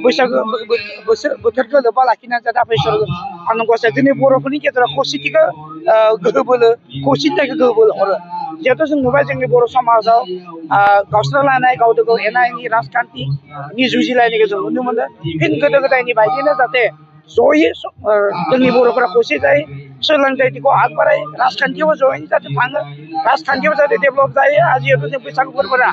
बैसागो बोथोरखौ लोब्बा लाखिनानै जाहाथे आफा इसोर आं गसाया जोंनि बर'फोरनि गेजेराव खौसेथिखौ गोहो बोलो खौसेथिखौ गोहो बोलो हरो जिहेतु जों नुबाय जोंनि बर' समाजाव गावस्रालायनाय गावजों गाव एना एनि राजखान्थिनि जुजिलायनायखौ जों नुनो मोनो फिन गोदो गोदायनि बायदिनो जाहाथे जयै जोंनि बर'फोरा खौसे जायो सोलोंथाइखौ आगबाराय राजखान्थियाव जयैनो जाहाथे थाङो राजखान्थियाव जाहाथे डेभेलप जायो आरो जिहेतु जों बैसागु फोरबोआ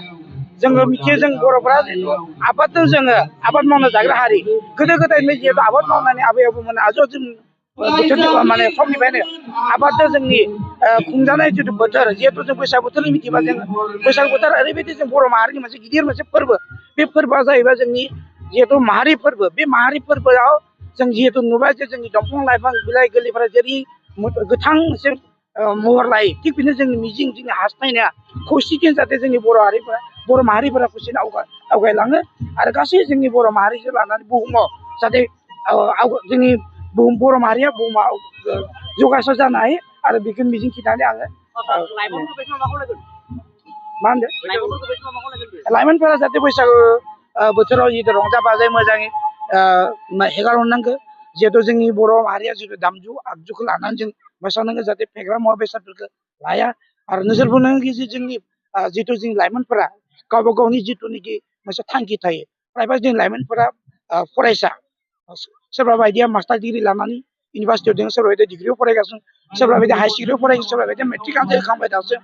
जोङो मिथियो जों बर'फोरा जिहेतु आबादजों जोङो आबाद मावना जाग्रा हारि गोदो गोदायनिफ्राय जिहेतु आबाद मावनानै आबै आबौमोन आजौ जों बोथोरनि माने समनिफ्रायनो आबादजों जोंनि खुंजानाय जिथु बोथोर जिहेतु जों बैसागु बोथोर मिथिबा जों बैसागु बोथोर ओरैबायदि जों बर' माहारिनि मोनसे गिदिर मोनसे फोरबो बे फोरबोआ जाहैबाय जोंनि जिहेतु माहारि फोरबो बे माहारि फोरबोआव जों जिहेतु नुबाय जे जोंनि दंफां लाइफां बिलाइ गोरलैफोरा जेरै गोथां मोनसे महर लायो थिग बिदिनो जोंनि मिजिं जोंनि हास्थायनाया खौसेथि जाहाथे जोंनि बर' माहारिफोरा खौसेनो आवगायलाङो आरो गासै जोंनि बर' माहारिखौ लानानै बुहुमाव जाहाथे जोंनि बर' माहारिया बुहुमाव जौगासार जानो हायो आरो बेखौ मिजिं थिनानै आङो मा होनदों लाइमोनफोरा जाहाथे बैसागु बोथोराव जिहेतु रंजा बाजायै मोजाङै हेगारहरनांगौ जिहेतु जोंनि बर' माहारिया जितु दामजु आगजुखौ लानानै जों मोसानांगौ जाहाथे फेग्रा मुवा बेसादफोरखौ लाया आरो नोजोर बोनांगौ जे जोंनि जितु जोंनि लाइमोनफोरा गावबा गावनि जिथुनिखि मोनसे थांखि थायो फ्रायबा जोंनि लाइमोनफोरा फरायसा सोरबा बायदिया मास्टार डिग्रि लानानै इउनिभार्सिटियाव दङ सोरबा बायदिया डिग्रियाव फरायगासिनो सोरबा बायदिया हाई सेकेन्डारियाव फरायगासिनो सोरबा बायदिया मेट्रिक आनजाद होखांबाय दासो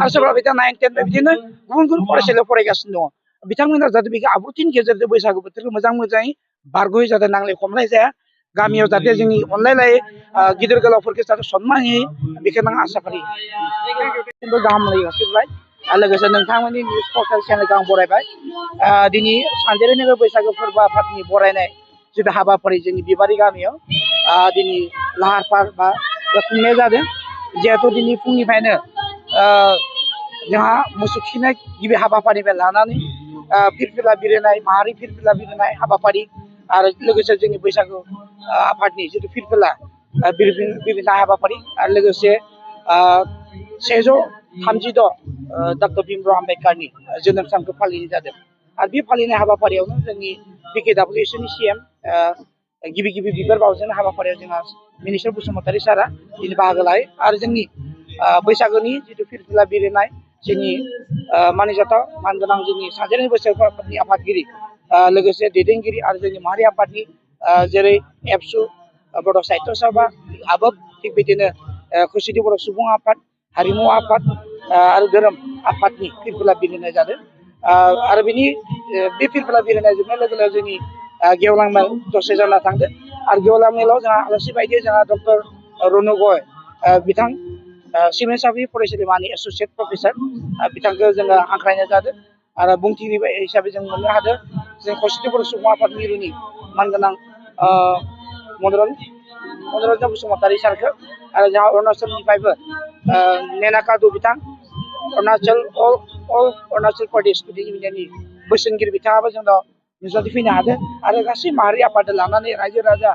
आरो सोरबा बायदिया 9, 10 बिदिनो गुबुन गुबुन फरायसालियाव फरायगासिनो दङ बिथांमोना जाहाथे बेखौ आब्रुथिनि गेजेरजों बैसागु बोथोरखौ मोजाङै बारग'यै जाहाथे नांलाय खमलाय जाया गामियाव जाहाथे जोंनि अनलायलायै गिदिर गोलावफोरखौ जाहाथे सनमान होयो बेखौनो आं आसा फालियो गाहाम हामलायबाय आरो लोगोसे नोंथांमोननि निउस पर्टेल चेनेलखौ आं बरायबाय दिनै सानजेर नोगोर बैसागु फोरबो आफादनि बरायनाय जितु हाबाफारि जोंनि बिबारि गामियाव दिनै लाहार फाहार बा खुंनाय जादों जिहेतु दिनै फुंनिफ्रायनो जोंहा मोसौ थुखैनाय गिबि हाबाफारिनिफ्राय लानानै फिरफिला बिरहोनाय माहारि फिरफिला बिरहोनाय हाबाफारि आरो लोगोसे जोंनि बैसागु आफादनि जितु फिरफिला बिरहोनाय हाबाफारि आरो लोगोसे 136 डक्टर भीमराव आम्बेडकारनि जोनोम सानखौ फालिनाय जादों आरो बे फालिनाय हाबाफारियावनो जोंनि BKWSनि CM गिबि बिबार बावजेननाय हाबाफारियाव जोंहा मिनिस्टार बसुमतारी सारा दिनै बाहागो लायो आरो जोंनि बैसागुनि जितु फिरफिला बिरहोनाय जोंनि मानिजाथाव मानगोनां जोंनि सानजेर बैसागु आफादनि आफादगिरि लोगोसे दैदेनगिरि आरो जोंनि माहारि आफादनि जेरै एबसु बड' साहित्य सभा आबोब थिग बिदिनो खौसेथि बर' सुबुं आफाद हारिमु आफाद आरो धोरोम आफादनि फिरफिला बिरहोनाय जादों आरो बे फिरफिला बिरहोनाय जोबनाय लोगो लोगो जोंनि गेवलां मेल दसे जाना थांदों आरो गेवलां मेलाव जोंहा आलासि बायदि जोंहा डक्टर रनु गय बिथां सिमेन्ट साफरि फरायसालिमानि एस'सियेट प्रफेसार बिथांखौ जोङो हांख्रायनाय जादों आरो बुंथिगिरि हिसाबै जों मोननो हादों जों खौसेथि बर' सुबुं आफाद मिरुनि मानगोनां मनरन्जन बसुमतारी सारखौ आरो जोंहा अरुणाचलनिफ्रायबो नेनाकादु बिथां अल अरुणाचल प्रदेश स्टुडेन्ट इउनियननि बोसोनगिरि बिथाङाबो जोंनाव नुजाथि फैनो हादों आरो गासै माहारि आफादजों लानानै रायजो राजा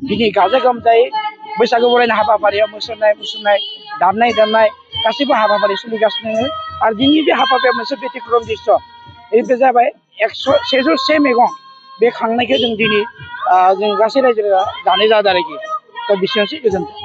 दिनै गाजा गोमजायै बैसागु बरायनाय हाबाफारियाव मोसानाय मुसुरनाय दामनाय देनाय गासैबो हाबाफारि सोलिगासिनो दङ आरो दिनै बे हाबाफारियाव मोनसे बेथिक्रम दृश्य बे जाबाय 101 मैगं बे खांनायखौ जों दिनै जों गासै रायजो जानाय जादों आरोखि दा बेसेबांसै गोजोन्थों।